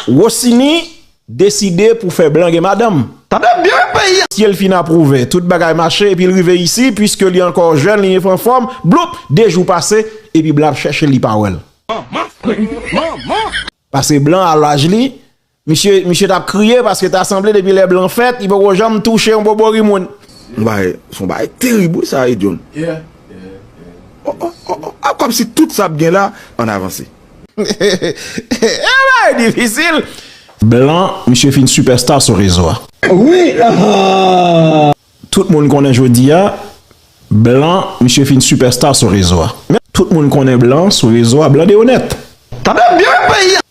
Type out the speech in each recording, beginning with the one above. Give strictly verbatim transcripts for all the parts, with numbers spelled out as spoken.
Wosini deside pou fè blan gen madanm. Tande byen, peyi a. Si l fin apwouve, tout bagay mache, epi l rive isi, piske li ankò jèn, li anfòm, bloup, de jou pase, epi blan ap chèche l, li pa wè l. Pase blan a laj li, misye, misye t ap kriye paske ta sanble depi lè blan fèt, li poko janm touche yon bobori moun. Yon bagay, se yon bagay terib, wi, sa, e John. Oh, oh, oh, oh. A, kòmsi tout sa ap gen la, ann avanse. E bagay difisil. Blan, misye fin sipèsta sou rezo a. Wi, ah. Tout moun konnen jodi a, blan, misye fin sipèsta sou rezo a. Men tout moun konnen blan sou rezo a, blan de onèt. Tande byen, peyi a.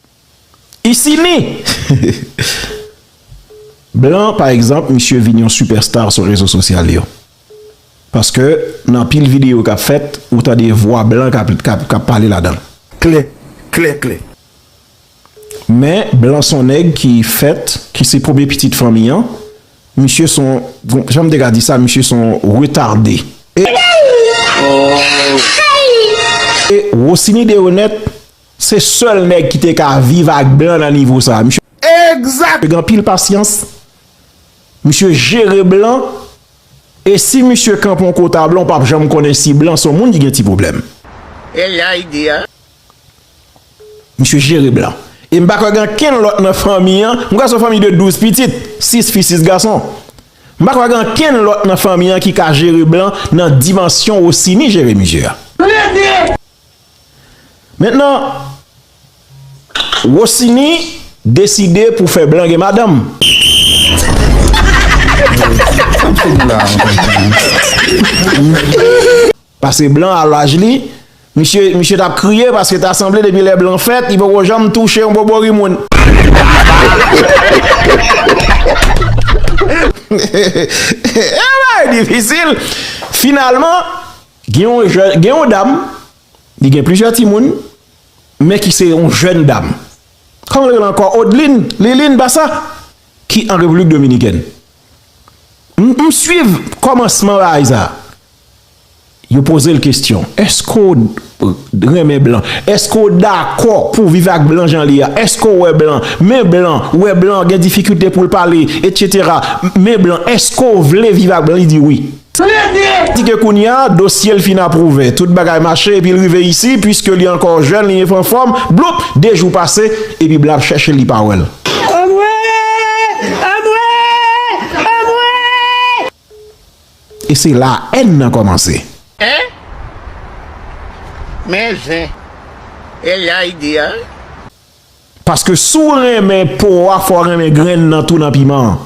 Isini! Blan, pa egzanp, misye vin yon sipèsta sou rezo sosyal yo. Paske nan anpil videyo k ap fèt, ou tande vwa blan k ap, k ap, k ap pale ladan l. Klè, klè, klè. Men blan se yon nèg ki fèt, ki se premye pitit fanmi an. Misye se yon, bon, jan m te ka di sa, misye se yon retade. E, e Wosini de onèt, se sèl nèg ki te ka viv ak blan nan nivo sa. Misye, egzak, gen anpil pasyans. Misye jere blan. E si misye kanpe yon kote a blan, ou p ap janm konnen si blan se yon moun ki gen ti pwoblèm. E la ide a. Misye jere blan. E m pa kwè gen ankenn lòt nan fanmi an. M kwè se yon fanmi de douz pitit, sis fi, sis gason. M pa kwè gen ankenn lòt nan fanmi an ki ka jere blan nan dimansyon Wosini jere misye a. Mentnan, Wosini deside pou fè blan gen madanm. Pase blan a laj li, misye, misye t ap kriye paske ta sanble depi lè blan fèt, li poko janm touche yon bobori moun. E bagay difisil. Finalman, gen yon jè-, gen yon dam, li gen plizyè timoun, men ki se yon jèn dam. Kòman yo rele ankò? Odlin, Lilin, pa sa? Ki an Repiblik Dominikèn. M, m swiv kòmansman bagay sa. Yo poze l kesyon, èske w renmen blan? Èske w dakò pou w viv ak blan jan l ye a? Èske w wè blan? Men blan, wè blan gen difikilte pou l pale, etsetera. Men blan, èske w vle viv ak blan? Li di wi. Di ke kounye a, dosye l fin apwouve, tout bagay mache, epi l rive isi, piske li ankò jèn, li anfòm, bloup, de jou pase, epi blan ap chèche l, li pa wè l. Anmwe! Anmwe! Anmwe! E se la èn nan kòmanse. Hein? Men zen. E la ide a. Paske si w renmen po a, fò w renmen grenn nan tou nan piman an.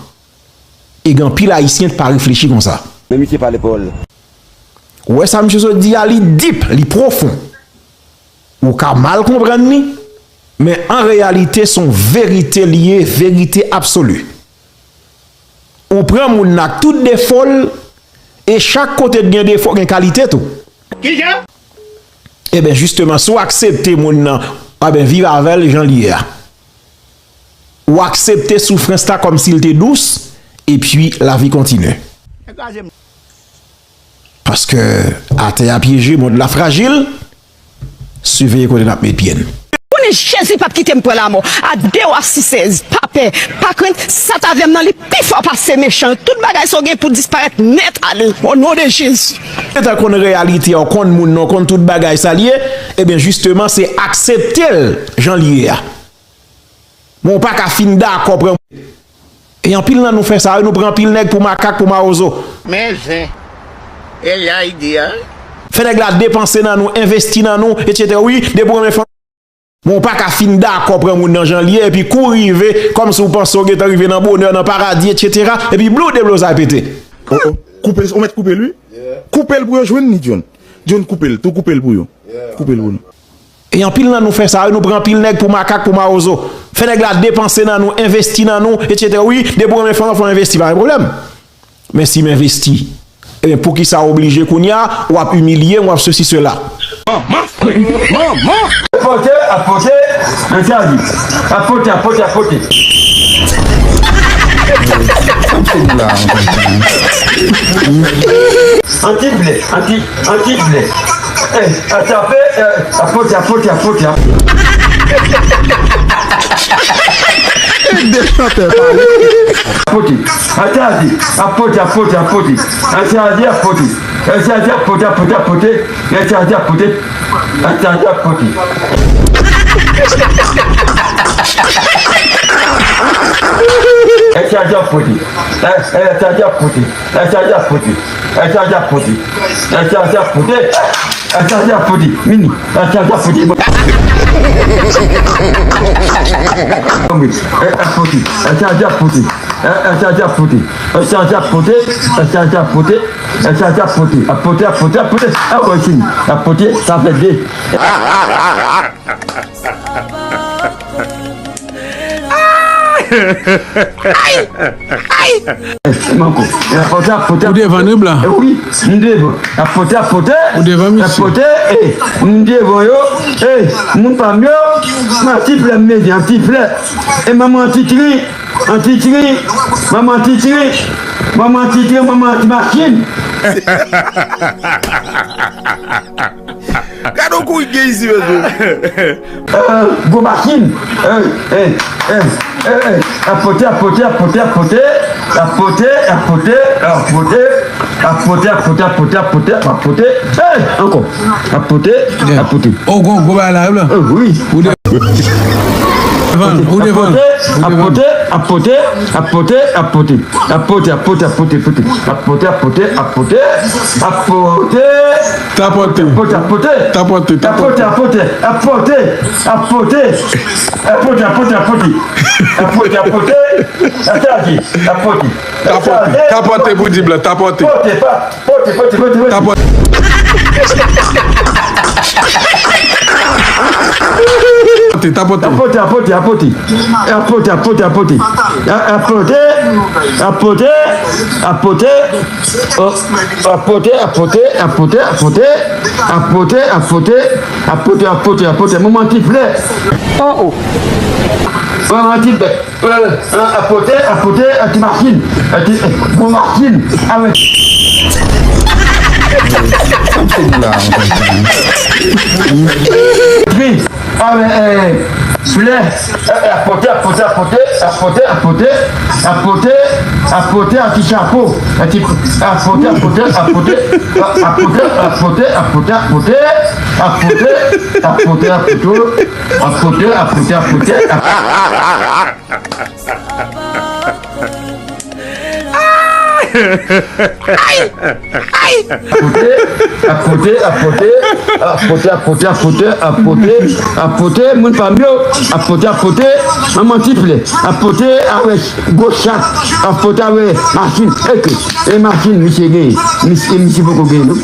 E gen anpil Ayisyen ki pa reflechi konsa. Men misye pale pawòl. Ou wè sa misye sot di a, li dip, li pwofon. Ou ka mal konprann li, men an reyalite, se yon verite li ye, verite absoli. Ou pran moun nan ak tout defo l, e chak kote t gen defo, gen kalite tou. Kijan? Eben, jisteman, si w aksepte moun nan, eben, viv avè l jan l ye a. Ou aksepte soufrans la kòmsi l te dous, epi lavi kontinye. Paske atè a pyeje, mond la frajil, siveye kote n ap met pye n. Konnen Jezi p ap kite m pran lanmò. A de w a sis sèz, pa pè, pa krent, sa t avè m nan li pi fò pase mechan yo. Tout bagay sa w gen pou disparèt nèt ale, o non de Jezi. Lè w konn reyalite a, w konn moun nan, w konn tout bagay sa l ye, ebyen jisteman se aksepte l jan l ye a. Men w pa ka fin dakò pran. E anpil nan nou fè sa, wi, nou pran anpil nèg pou makak, pou mawozo. Men zen. E la ide a. Fè nèg la depanse nan nou, envesti nan nou, etsetera. Wi, depi w renmen fanmi. Men w pa ka fin dakò pran moun nan jan l ye, epi kou rive, kòmsi w panse w gentan rive nan bonè, nan paradi, etsetera. Epi blou deblozay pete. Oh, oh. Koupe l, ou mèt koupe l, wi. Koupe l pou yo jwenn ni John. John, koupe l, tou koupe l pou yo. Koupe l pou nou. E anpil nan nou fè sa, wi, nou pran anpil nèg pou makak, pou mawozo. Fè nèg la depanse nan nou, envesti nan nou, etsetera. Wi, depi w renmen fanm, fò w envesti, pa gen pwoblèm. Men si m envesti, ebyen, poukisa w oblije kounye a, w ap imilye m, w ap sesi, sela? Manman! Manman! Pote, ap pote, nan sèvi. Ap pote, ap pote, ap pote. Anti blè, anti, anti blè. Eh, atrape, eh, apote, apote, apote, apote. Chantè pale. Pote. Achaje. Apote, apote, apote. Achaje, apote. Achaje, apote, apote, apote. Achaje, apote. Achaje, apote. Achaje, apote. Achaje, apote. Achaje, apote. Achaje, apote. Achaje, apote. Achaje, apote. Mini. Achaje, apote. Bon. Apote. Achaje, apote. Achaje, apote. Achaje, apote. Achaje, apote. Achaje, apote. Apote, apote, apote. Apote, apote. Sa fè de. Ay! Ay! Manko. Apote, apote, apote. Ou devan, wi, Blan? Eh wi, m devan. Apote, apote. Ou devan, misye? Apote, eh, m devan yo. Eh, moun pa m yo. An ti flè, m mete, an ti flè. Eh, manman titri, an titri, manman titri, manman titri, manman ti machin. Gade yon kou gen isi, mesye. Eh, gwo machin. Eh, eh, eh, eh, eh. Apote, apote, apote, apote. Apote, apote, apote. Apote, apote, apote, apote, apote. Eh, ankò. Apote, apote. Oh, gwo, gwo bagay la, wi, Blan? Eh, wi. Ou devan, ou devan. Apote, apote, apote, apote, apote. Apote, apote, apote, apote. Apote, apote, apote. Apote. Tapote. Apote, apote. Tapote, tapote. Apote, apote, apote. Apote, apote, apote. Apote, apote, apote. Achaje, apote. Tapote. Achaje. Tapote pou di, Blan, tapote. Pote, pa. Pote, pote, pote, pote. Tapote. Tapote, tapote. Apote, apote, apote. Apote, apote, apote. A-, apote, apote, apote. Oh, apote, apote, apote, apote. Apote, apote, apote, apote, apote. Manman ti flè. Oh, oh. Manman ti flè. Eh, eh, apote, apote, eh, ti machin. Eh, ti, eh, bon machin. Ah, wi. Wi. Ah, wi, eh, flè. Eh, eh, apote, apote, apote, apote, apote, apote, apote, a ti chapo. A ti, apote, apote, apote, a-, apote, apote, apote, apote, apote, apote, apote, apote, apote, apote, apote. Apote, apote, apote, apote, apote, apote, apote, apote, moun pa m yo, apote, apote, manman ti flè, apote, avè gwo chat, apote, avè machin, eke, e machin, misye genyen, misye, misye poko genyen, non.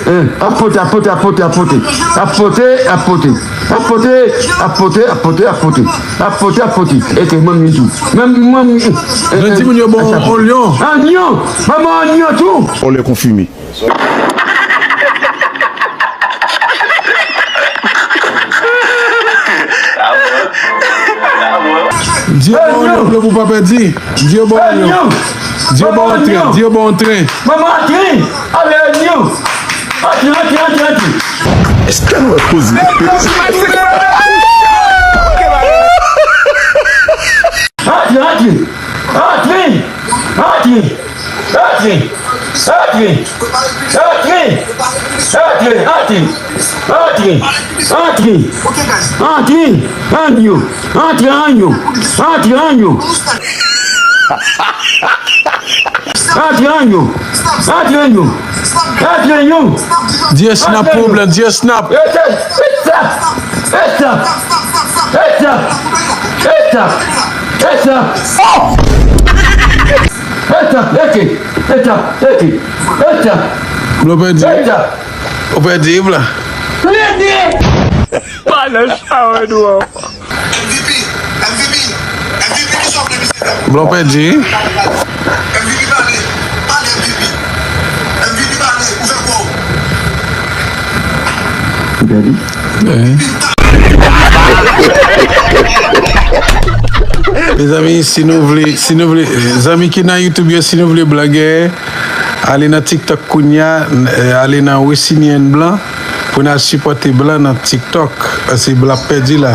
Hein, apote, apote, apote, apote. Apote, apote. Apote, apote, apote, apote. Apote, apote. Eke, manmi tou. Manmi, manmi. Jan timoun yo bon, onyon. Onyon. Manman onyon tou. Onyon konfime. Di yo bon onyon pou pa pèdi. Di yo bon onyon. Di yo bon antren. Di yo bon antren. Manman antren. Ale onyon. Antre, antre, antre, antre. Èske nou wè koze? Antre, antre. Antre. Antre. Antre. Antre. Antre. Antre. Antre. Antre. Antre. Antre. Antre. Antre, antre. Antre, antre. Antre, antre. Antre, antre. Antre, antre. Di yo snap pou blan, di yo snap. Eta, eta, eta, eta, eta, eta. Oh! Eta, eke, eta, eke, eta. Blan pèdi. Eta. Ou pèdi, blan. Plede! Pa nan chawè nou ankò. M V P, M V P, M V P, ki sa w vle, mesye dam? Blan pèdi. M V P, pale, pale, M V P. M V P, pale, ouvè kò w. Ou pèdi? Mezanmi, si nou vle, si nou vle, zanmi ki nan YouTube yo, si nou vle blan genyen, ale nan TikTok kounya, eh, ale nan Wesinian Blanc. Pou n al sipòte blan nan TikTok, paske blan ap pèdi la.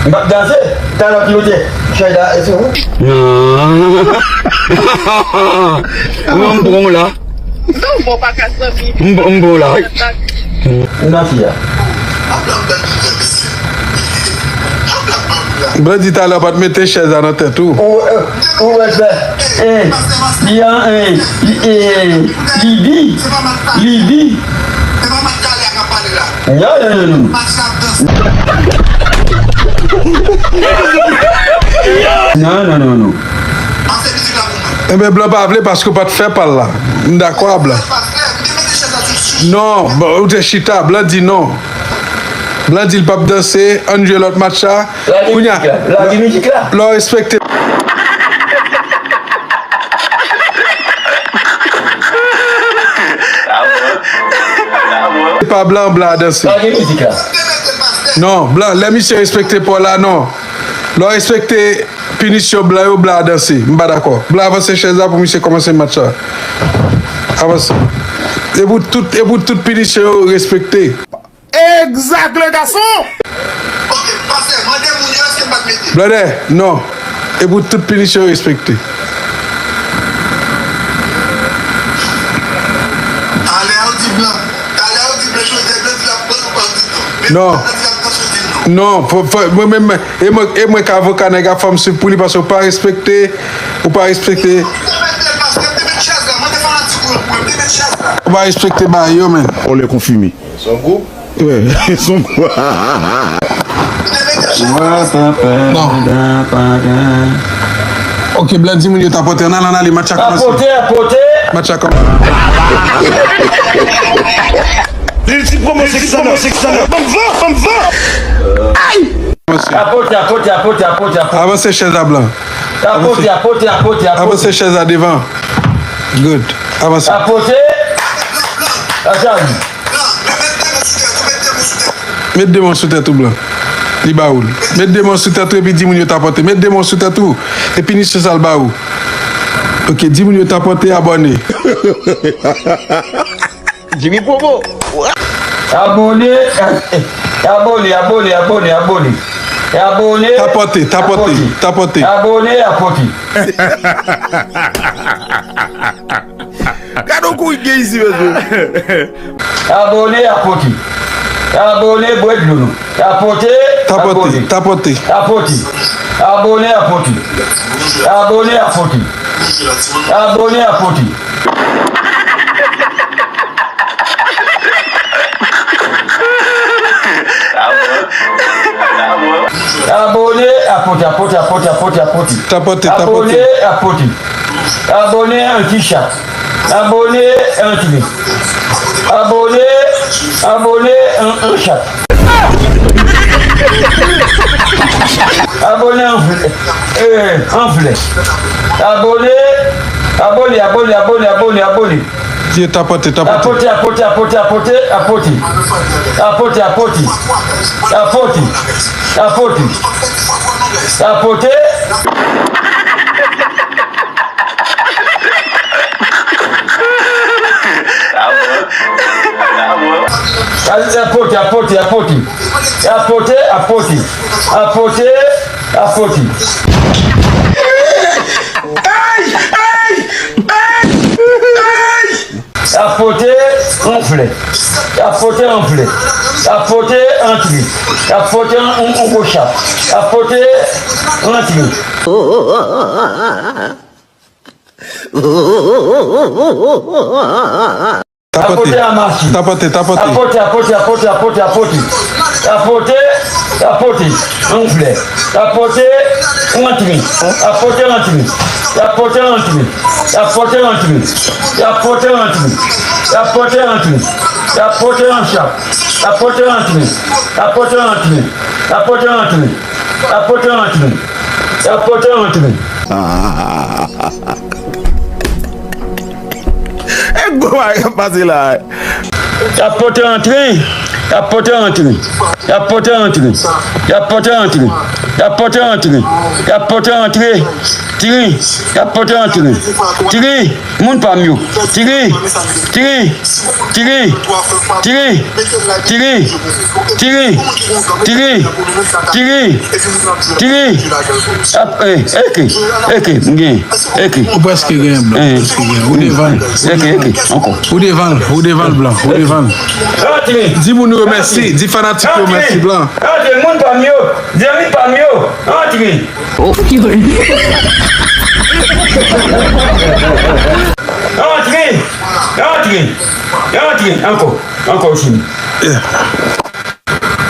M ap danse. Talè ki ou te chèz la, e se ou? Non. Non, m pran w la. Non, bon, pa ka zanmi. M, m bon la, wi. Nan fi a. Blan di talè w pa t mete chèz la nan tèt ou. Ou, ou wè fè, eh, li an, eh, li, eh, li di, li di. Non, non, non, non. Non, non, non, non. Enben, blan pa vle paske w pa t fè pa l la. M dakò a blan. Non, bon, ou te chita, blan di non. Blan di l p ap danse, ann jwe lòt match la. Kounye a, lè w respekte. Se pa blan, blan a danse. Non, blan, lè misye respekte pa w la, non. Lè w respekte pinisyon blan yo, blan a danse. M pa dakò. Blan avanse chèz la pou misye kòmanse match la. Avanse. E pou tout, e pou tout pinisyon yo respekte. Exact, le garçon! Blòdè, non. E pou tout pinisyon yo respekte. Talè ou di blan. Talè ou di blan, jodi a blan di l ap pran, ou pa di non. Non. Blan di l ap pran, ou di non. Non, fò, fò, mwen menm, e mwen, e mwen k avoka nèg ap fè m swiv pou li paske ou pa respekte, ou pa respekte. Ou pa respekte bagay yo, menn. On lè konfime. Se yon gwoup? Wi, se yon gwoup. Non. Ok, blan di moun yo tapote. Ann ale, ann ale, match la kòmanse. Tapote, tapote. Match la kòmanse. Li di pwomosyon ki sa nan. Ban m van, ban m van. Ay! Avanse. Apote, apote, apote, apote, apote. Avanse chèz la, blan. Apote, avanse. Apote, apote, apote. Avanse chèz la devan. Good. Avanse. Apote. Atann. Met de men sou tèt ou, blan. Li ba ou l. Met de men sou tèt ou epi di moun yo tapote. Met de men sou tèt ou. E pinisyon sa l ba ou. Ok, di moun yo tapote, abòne. Jimmy Promo. Abòne, abòne, abòne, abòne, abòne. Abòne. Tapote, tapote, tapote. Abòne, apote. Gade yon kouri k gen isi, mesye. Abòne, apote. Abòne, bwè dlo nou. Tapote, tapote, abòne. Tapote. Tapote. Abòne, apote. Abòne, apote. Abòne, apote. Abòne, apote, apote, apote, apote, apote. Tapote, tapote. Abòne, apote. Abòne, anti chat. Abòne, antre. Abòne, abòne, an, an chat. Abòne, anfle. Eh, anfle. Abòne, abòne, abòne, abòne, abòne, abòne. Ye, tapote, tapote. Apote, apote, apote, apote, apote. Apote, apote. Apote. Apote. Apote. Apote, apote, apote. Apote, apote. Apote, apote. Ay, ay, ay, ay. Apote, anfle. Apote, anfle. Apote, antre. Apote, an, an, an gwo chat. Apote, antre. Tapote, tapote, tapote. Apote, apote, apote, apote, apote. Apote, apote. Anfle. Apote, rantre. Apote, rantre. Apote, rantre. Apote, rantre. Apote, rantre. Apote, rantre. Apote, rantre. Apote, rantre. Apote, rantre. Apote, rantre. Apote, rantre. Apote, rantre. E gwo bagay k ap pase la. Apote, rantre. Apote, rantre. Apote, rantre. Apote, rantre. Apote, rantre. Apote, rantre. Tire, y ap pote antre. Tire, moun pa m yo. Tire, tire, tire, tire, tire, tire, tire, tire, tire. Ap, eh, eke, eke, m gen, eke. Ou prèske gen blan, eh, prèske gen. Ou devan l. Eke, eke, ankò. Ou devan l, ou devan l, blan, ou devan l. Rantre. Di moun yo mèsi, di fanatik yo mèsi, blan. Rantre, moun pa m yo, zanmi pa m yo, rantre. Oh, purée. Rantre! Rantre! Rantre! Ankò! Ankò, Jimmy.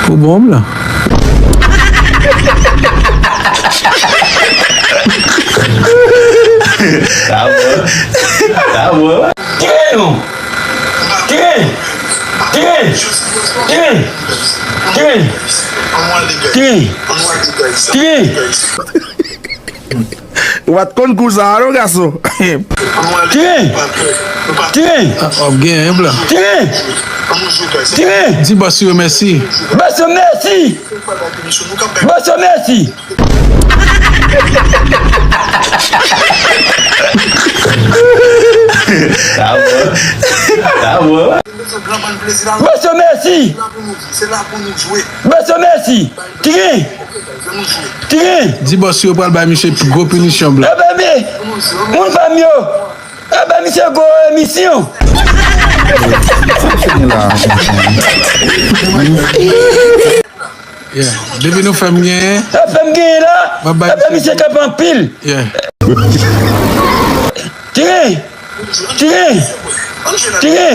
Ou bon, blan. Sa bon. Sa bon. Tire nou! Tire! Tire! Tire! Tire! Tire! Tire! Ou pa t konn kou sa a non, gason. Tire! Tire! Ah, w ap genyen, blan. Tire! Tire! Di bòs yo mèsi. Bòs yo mèsi! Bòs yo mèsi! Sa bon. Sa bon. Bòs yo mèsi! Bòs yo mèsi! Tire! Tire! Di bòs yo pral bay misye gwo pinisyon, blan. Ebyen, moun pa m yo! Ebyen, misye gwo emisyon! Yeah. Depi nou fè m genyen, fè m genyen la, m ap bay misye kanpe anpil. Yeah. Tire! Tire! Tire!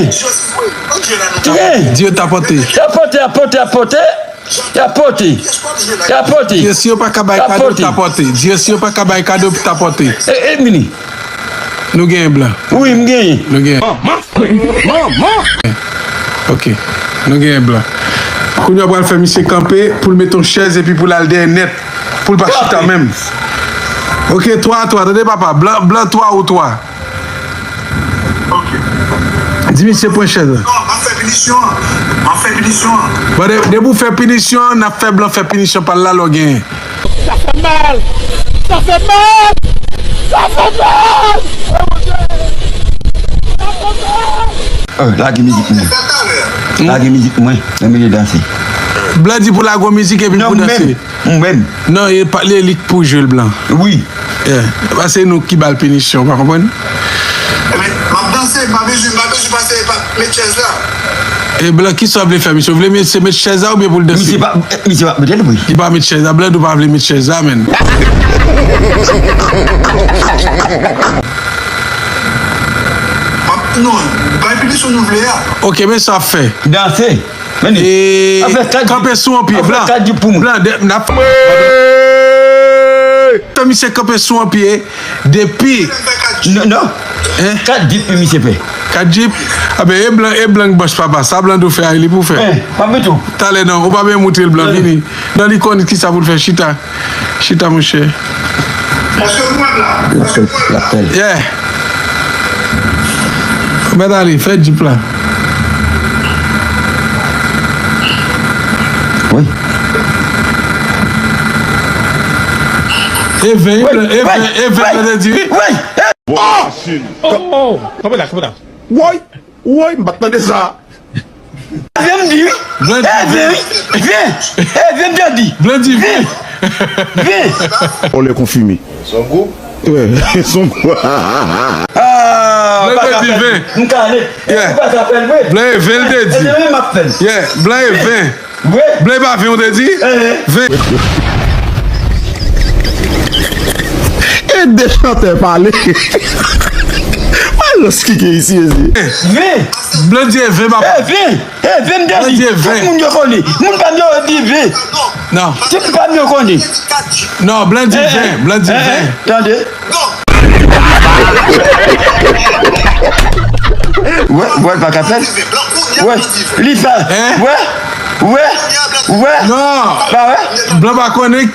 Tire! Di yo tapote. Tapote, tapote, tapote. Tapote. Tapote. Di yo si yo pa ka bay kado, tapote. Di yo si yo pa ka bay kado, tapote. E, e, mini. Nou genyen blan. Wi, m genyen. Nou genyen. Manman! Manman! Ok. Nou genyen blan. Kounye a pral fè misye kanpe pou l mete yon chèz epi pou l al dèyè nèt. Pou l pa chita menm. Ok, twa a twa. Tande papa. Blan, blan twa ou twa. Di misye pran chèz la. Non, m ap fè pinisyon an. M ap fè pinisyon an. Bon, de, depi w fè pinisyon an, n ap fè blan fè pinisyon pa l la, lè w genyen. Sa fè mal! Sa fè mal! Sa fè mal! Oh, Bondye! Sa fè mal! Oh, lage mizik mwen. Lage mizik mwen. Lè m vin danse. Blan di pou lage yon mizik epi pou danse. Non, mwen menm. Mwen menm. Non, e pa, li, li k pou jwe l blan. Wi. Yeah. Pase nou ki ba l pinisyon, ou pa konprann? Ebyen, m ap danse, m pa bezwen, m pa bezwen pase pa, met chèz la. E blan, kisa w vle fè, misye? W vle misye met chèz la oubyen pou l danse? Misye pa, misye pa met chèz la, wi. Li pa met chèz la, blan, ou pa vle met chèz la, menn. M ap, non, bay pinisyon nou vle a. Ok, men sa w ap fè. Danse. Men, e, kanpe sou yon pye, blan. Blan, de, n ap fè misye kanpe sou yon pye depi. Non, non. Hein? Kat jip pou misye fè. Kat jip? A ben, e blan, e blan k bòs papa. Sa blan dwe fè a, li pou fè. Hein, pa mete w. Talè non, ou pa bezwen moutre l blan, vini. Non, li konn kisa pou l fè, chita. Chita, monchè. Èske nou wè l la? Èske nou wè l la? Yeah. Ou mèt ale, fè jip la. Wi. E ven, wi, e ven, wi, e ven, wi, e ven, wi. Wi. Oh! Oh! Kanpe la, kanpe la. Woy! Woy, m pa t tande sa. Vin, m di wi. Blan di vin. Vin. Vin, m di. Blan di vin. Vin. On lè konfime. Son gwoup. Wi, son gwoup. Ah, Blan di vin. M ka ale. Yeah. Ou pa ka fè l vre. Blan e vin, l te di. E se mwen m ap fè l. Yeah, Blan e vin. Vre? Blan e pa vin, ou te di? Eh. Vin. E de chantè pale. Alòs ki gen isi, isi. Vin. Blan di e vin, papa. Eh, vin. Eh, vin, m te di. Blan di e vin. Tout moun yo konnen. Moun pa m yo di vin. Non. Tout moun pa m yo konnen. Non, Blan di vin. Blan di vin. Tande. Wè, wè, pa ka fè l. Wè, li fè. Hein? Wè, wè, wè. Non. Pa wè? Blan pa konnen.